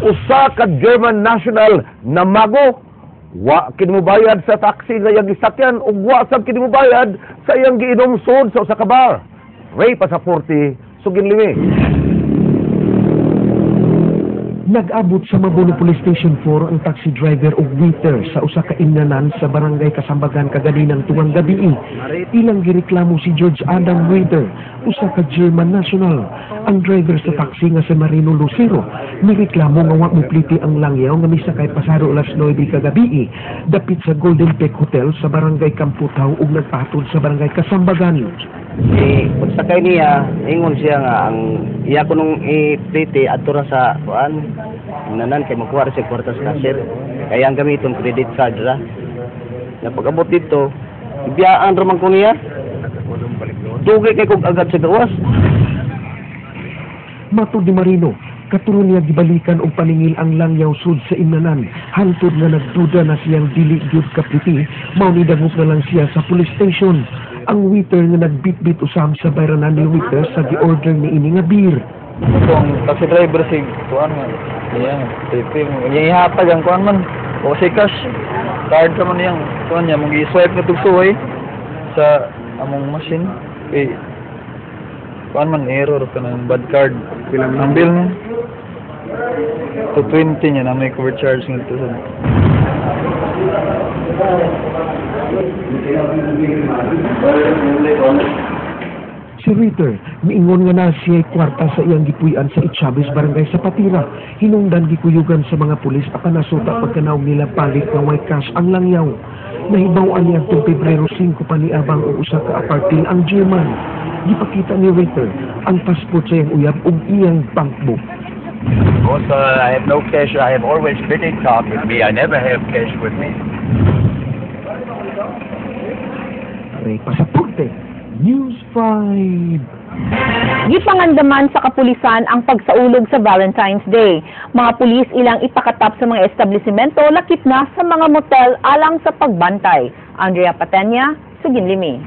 Usa ka German national na mago, wa kini mobayad sa taxi nga iyang gisakyan ug wa sab kini mobayad sa iyang giinom sud sa usa ka bar. Ray Pasaporte, sugin limi. Nag-abot sa Mabono Police Station 4 ang taxi driver ug waiter sa usa ka imnanan sa Barangay Kasambagan kaganinang tuwang gabi. Ilang gireklamo si George Adam Waiter, usa ka German national. Ang driver sa taxi nga si Marino Lucero nireklamo nga wa mopliti ang langyaw nga misakay pasado alas 9 kagabi dapit sa Golden Peak Hotel sa Barangay Kamputaw ug nagpatod sa Barangay Kasambagan. Eh, pagsakay niya, ingon siya nga ang iya ko nung i-plate adto ra sa kuan. Nanan kay makuha ra siya kwarta sa cashier. Kaya ang gamiton credit card ra. Na pag-abot dito, ibiyaan ra man ko niya. Dugay kay kog agad sa gawas. Matod ni Marino, katuron niya gibalikan og paningil ang langyaw sud sa imnanan. Hangtod nga nagduda na siyang dili gyud kapliti, mao ni dangop na lang siya sa police station. Ang waiter nga nagbitbit usab sa bayranan ni waiter sa gi-order ni ini nga beer. Ito ang taxi driver si kuan man. Iya, TP mo. Iya ihatag ang kuan man. O si cash. Card ra man iyang kuan niya mong i-swipe na tugsuway sa among machine. Eh kuan man error kanang bad card. Ang bill niya 220 niya na may cover charge nga to sa. Si Ritter, miingon nga na siya kwarta sa iyang gipuy-an sa Echavez, Barangay Sapatira. Hinungdan gikuyugan sa mga pulis apan nasuta pagkanaog nila balik nga way cash ang langyaw. Nahibaw-an niya atong Pebrero 5 pa niabang og usa ka apartil ang German. Gipakita ni Ritter ang passport sa iyang uyab ug iyang bank book. Because I have no cash, I have always credit card with me. I never have cash with me. Ray Pasaporte, News 5. Gipangandaman sa kapulisan ang pagsaulog sa Valentine's Day. Mga pulis ilang ipakatap sa mga establishmento lakip na sa mga motel alang sa pagbantay. Andrea Patenya, Suginlimi.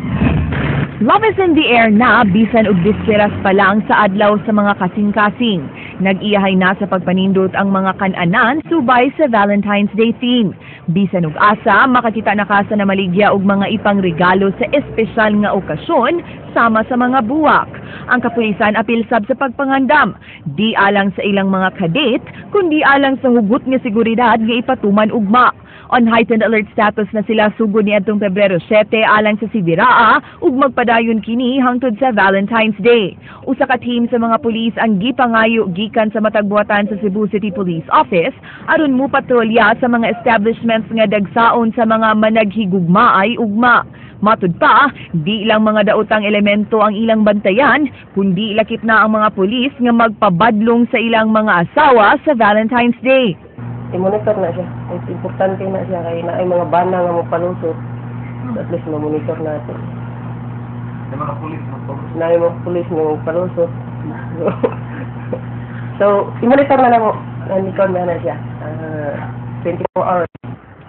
Love is in the air na bisan og bisperas pa lang sa adlaw sa mga kasing-kasing. Nag-iyahay na sa pagpanindot ang mga kananan subay sa Valentine's Day theme. Bisan og asa, makakita na ka sa namaligya og mga ipang regalo sa espesyal nga okasyon sama sa mga buwak. Ang kapulisan apil sab sa pagpangandam, di alang sa ilang mga kadate, kundi alang sa hugot nga seguridad nga ipatuman ugma. On heightened alert status na sila sugod ni adtong Pebrero 7 alang sa Sibiraa ug magpadayon kini hangtod sa Valentine's Day. Usa ka team sa mga pulis ang gipangayo gikan sa matagbuhatan sa Cebu City Police Office aron mo patrolya sa mga establishments nga dagsaon sa mga managhigugmaay ugma. Matud pa, di lang mga daotang elemento ang ilang bantayan, kundi lakip na ang mga pulis nga magpabadlong sa ilang mga asawa sa Valentine's Day. I-monitor na siya. It's importante na siya kay na ay mga bana nga mopalusot. So at least ma-monitor natin. May mga pulis magpalusot. Na ay mga pulis nga mopalusot. So, i-monitor na lang mo. Nandito na siya. 24 hours.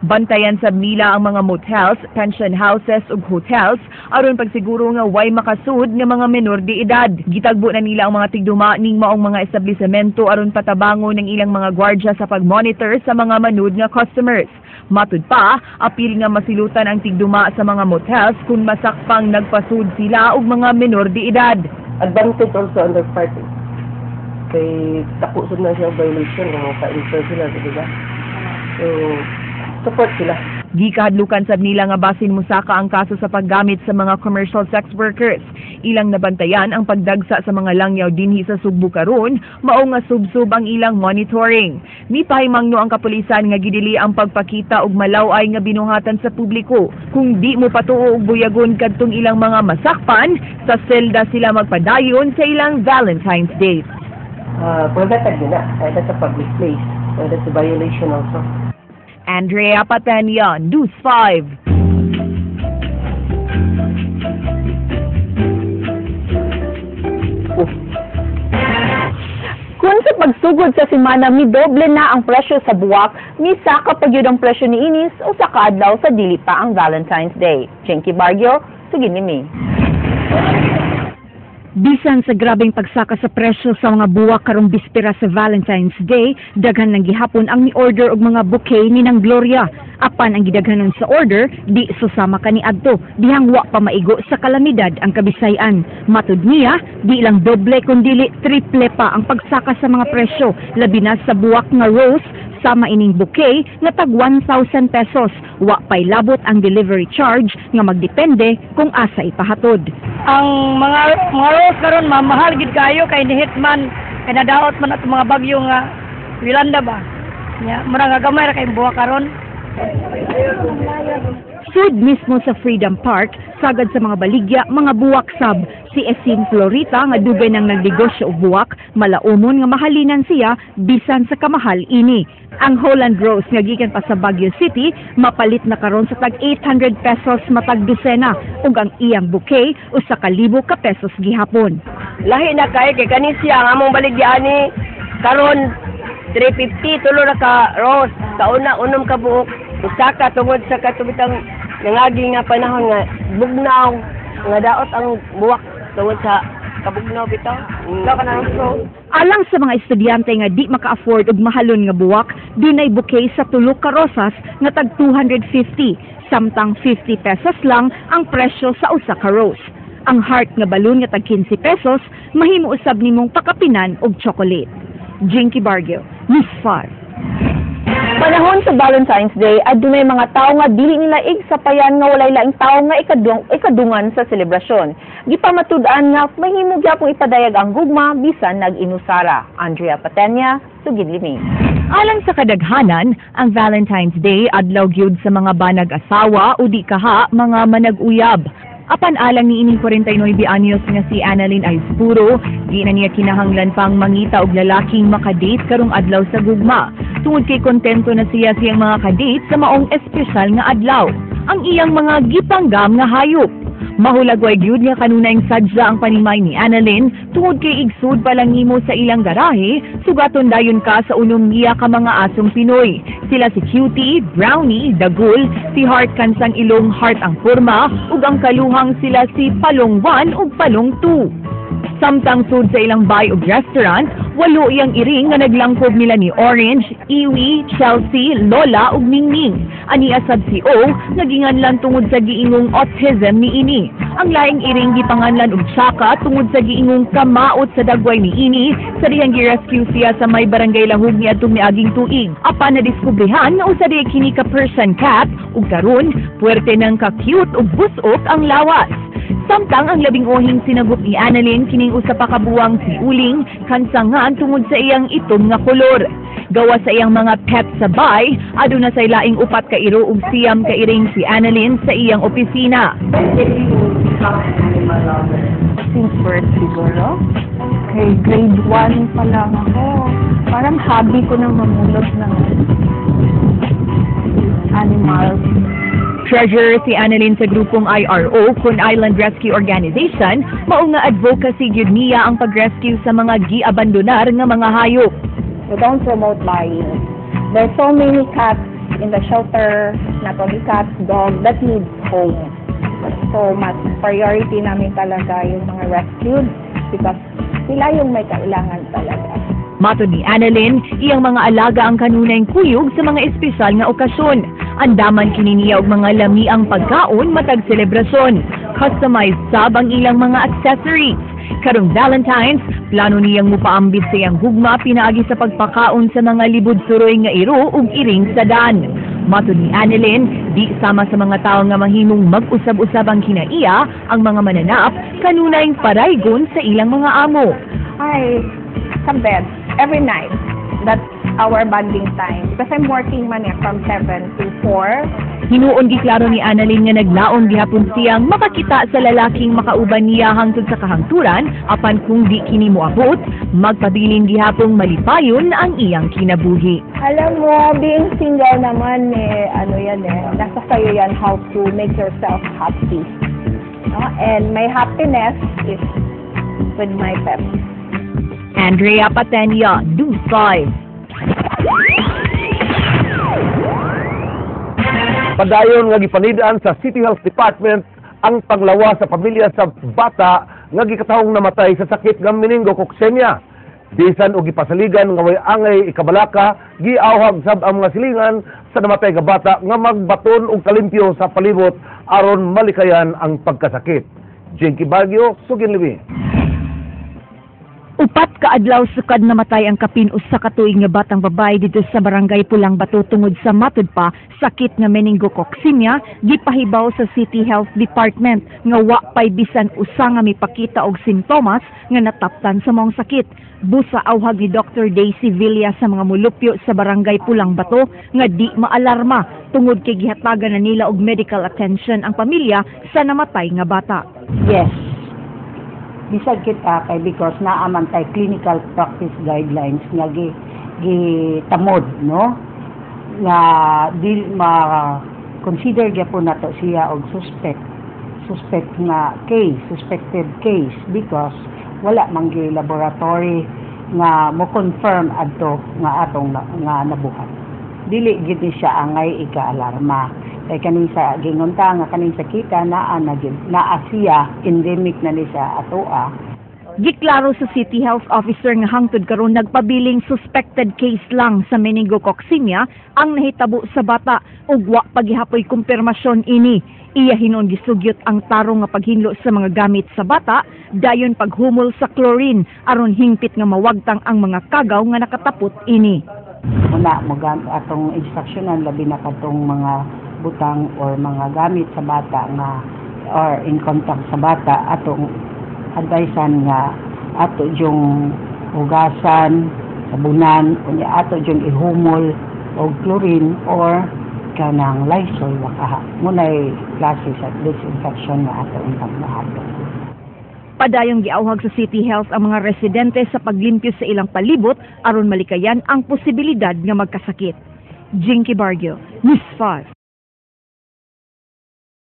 Bantayan sab nila ang mga motels, pension houses ug hotels aron pagsiguro nga way makasud nga mga menor de edad. Gitagbo na nila ang mga tigduma ning maong mga establishmento aron patabangon ng ilang mga gwardiya sa pag-monitor sa mga manud nga customers. Matud pa, apil nga masilutan ang tigduma sa mga motels kung masakpang nagpasud sila og mga menor de edad. Advantage also on their part. Kay dako sud na siya violation kung maka-enter sila, di ba? So, support sila. Gikahadlukan sab nila nga basin mosaka ang kaso sa paggamit sa mga commercial sex workers. Ilang nabantayan ang pagdagsa sa mga langyaw dinhi sa Sugbo karon, mao nga subsob ang ilang monitoring. Mipahimangno ang kapulisan nga gidili ang pagpakita og malaw-ay nga binuhatan sa publiko. Kung di mo patuo og buyagon kadtong ilang mga masakpan, sa selda sila magpadayon sa ilang Valentine's Day. Prohibited din na. That's a public place. So that's a violation also. Andrea Patenia, News 5. Kung sa pagsugod sa semana midoble na ang presyo sa buwak, misaka pa gyud ang presyo ni inis o sa kaadlaw sa dili pa ang Valentine's Day. Chinky Bargio, sugin ni mi. Bisan sa grabeng pagsaka sa presyo sa mga buwak karong bispera sa Valentine's Day, daghan nang gihapon ang ni-order og mga bouquet ni nang Gloria. Apan ang gidaghanon sa order, di susama kaniadto, dihang wa pa maigo sa kalamidad ang Kabisayan. Matud niya, di lang doble kundili triple pa ang pagsaka sa mga presyo, labi na sa buwak nga rose sama ining bouquet nga tag 1,000 pesos. Wa pay labot ang delivery charge nga magdepende kung asa ipahatod. Ang mga rose karon mamahal gid kayo kay nihit man, kay nadaot man atong mga bagyo nga Yolanda ba nya, mura nga gamay ra kay buwak karon. Sud mismo sa Freedom Park, sagad sa mga baligya, mga buwak sab. Si Esin Florita nga dugay nang nagnegosyo og buwak, malaumon nga mahalinan siya bisan sa kamahal ini. Ang Holland Rose nga gikan pa sa Baguio City, mapalit na karon sa tag 800 pesos matag dosena ug ang iyang bouquet 1,000 ka pesos gihapon. Lahi na kay kay kani siya ang among baligya ani karon 350 tulo ra ka rose, kauna 6 ka buok. Usaka tungod sa katubitang nangagi nga panahon nga bugnaw nga daot ang buwak tungod sa kabugnaw bitaw. Alang sa mga estudyante nga di maka-afford og mahalon nga buwak, dunay bouquet sa tulo ka rosas nga tag 250, samtang 50 pesos lang ang presyo sa usa ka rose. Ang heart nga balloon nga tag 15 pesos, mahimo usab nimong pakapinan og chocolate. Jinky Bargio, News 5. Panahon sa Valentine's Day, adunay mga tawo nga dili nila igsapayan nga walay laing tawo nga ikadungan sa selebrasyon. Gipamatud-an nga mahimo gyapong ipadayag ang gugma bisan nag-inusara. Andrea Patenya, Sugid Limi. Alang sa kadaghanan, ang Valentine's Day adlaw gyud sa mga banag-asawa o di kaha mga manag-uyab. Apan alang ni ining 49 anyos nga si Annalyn Aispuro, di na niya kinahanglan pang mangita og lalaking makadate karong adlaw sa gugma. Tungod kay kontento na siya siyang mga kadate sa maong espesyal nga adlaw, ang iyang mga gipanggam nga hayop. Mahulagway gyud nga kanunayng sadya ang panimay ni Annalyn tungod kay igsud pa lang nimo sa ilang garahe, sugaton dayon ka sa 6 niya ka mga asong Pinoy. Sila si Cutie, Brownie, Dagul, si Heart kansang ilong heart ang forma, ug ang kaluhang sila si Palong 1 ug Palong 2. Samtang sud sa ilang bay ug restaurant, 8 iyang iring nga naglangkob nila ni Orange, Iwi, Chelsea, Lola ug Mingming. Ani asab si O, naginganlan tungod sa giingong autism ni ini. Ang laing iring gipanganlan og Chaka tungod sa giingong kamaot sa dagway ni ini sa dihang gi-rescue siya sa may barangay Lahug niadtong miaging tuig. Apan nadiskubrehan nga usa diay kini ka Persian cat ug karon puwerte nang ka-cute ug busok ang lawas. Samtang ang 10 ohing sinagup ni Annalyn kining usa pa ka buwang si Uling kansangan tungod sa iyang itom nga kolor. Gawa sa iyang mga pet sa bay, aduna say laing 4 ka iro ug 9 ka iring si Annalyn sa iyang opisina. Since birth siguro. Kay grade 1 pa lang ako. Parang hobby ko na mamulot ng animals. Treasurer si Annalyn sa grupong IRO kun Island Rescue Organization, mao nga advocacy gyud niya ang pag-rescue sa mga giabandonar nga mga hayop. We don't promote buying. There's so many cats in the shelter, not only cats, dog, that needs home. So, mas priority namin talaga yung mga rescued because sila yung may kailangan talaga. Matod ni Annalyn, iyang mga alaga ang kanunayng kuyog sa mga espesyal nga okasyon. Andaman kini niya og mga lamiang pagkaon matag selebrasyon. Customized sab ang ilang mga accessories. Karong Valentine's, plano niyang mupaambit sa iyang gugma pinaagi sa pagpakaon sa mga libod suroy nga iro ug iring sa dan. Matod ni Annalyn, di sama sa mga tawo nga mahimong mag-usab-usab ang kinaiya, ang mga mananap kanunayng paraygon sa ilang mga amo. Ay, sa bed, every night. That's our bonding time. Because I'm working man eh, from 7 to 4. Hinuon giklaro ni Annalyn nga naglaom gihapon siyang makakita sa lalaking makauban niya hangtod sa kahangturan, apan kung di kini moabot, magpabilin gihapong malipayon ang iyang kinabuhi. Alam mo, being single naman eh, ano yan eh, nasa sa'yo yan how to make yourself happy. No? And my happiness is with my pets. Andrea Patenia, News 5. Padayon nga gipanid-an sa City Health Department ang panglawa sa pamilya sa bata nga gikatawong namatay sa sakit nga meningococcemia. Bisan og gipasaligan nga way angay ikabalaka, giawhag sab ang mga silingan sa namatay nga bata nga magbaton og kalimpyo sa palibot aron malikayan ang pagkasakit. Jinky Baguio, Sugin Liwi. 4 ka adlaw sukad namatay ang kapin 1 ka tuig nga batang babae didto sa Barangay Pulang Bato tungod sa matud pa sakit nga meningococcemia, gipahibaw sa City Health Department nga wa pay bisan usa nga mipakita og simptomas nga nataptan sa maong sakit. Busa awhag ni Dr. Daisy Villa sa mga mulupyo sa Barangay Pulang Bato nga di maalarma tungod kay gihatagan na nila og medical attention ang pamilya sa namatay nga bata. Yes. Bisag kita kay because naa man tay clinical practice guidelines nga gi gitamod, no, nga di ma consider gyapon nato siya og suspect nga case, suspected case, because wala man gi laboratory nga mo confirm adto nga atong nga nabuhat. Dili gid ni siya angay ika-alarma kay kaning sa gingon ta nga kaning sakita naa na gid, naa siya, endemic na ni siya atoa. Giklaro sa City Health Officer nga hangtod karon nagpabiling suspected case lang sa meningococcemia ang nahitabo sa bata ug wa pa gihapoy kumpirmasyon ini. Iya hinuon gisugyot ang tarong nga paghinlo sa mga gamit sa bata dayon paghumol sa chlorine aron hingpit nga mawagtang ang mga kagaw nga nakatapot ini. Una mo atong instructionan labi na kadtong mga butang or mga gamit sa bata nga or in contact sa bata, atong advisean nga ato yung hugasan, sabunan, unya ato yung ihumol og chlorine or kanang Lysol wakaha. Munay klase sa disinfection nga ato ang pagbuhaton. Padayong giawhag sa City Health ang mga residente sa paglimpyo sa ilang palibot aron malikayan ang posibilidad nga magkasakit. Jinky Barrio, News 5.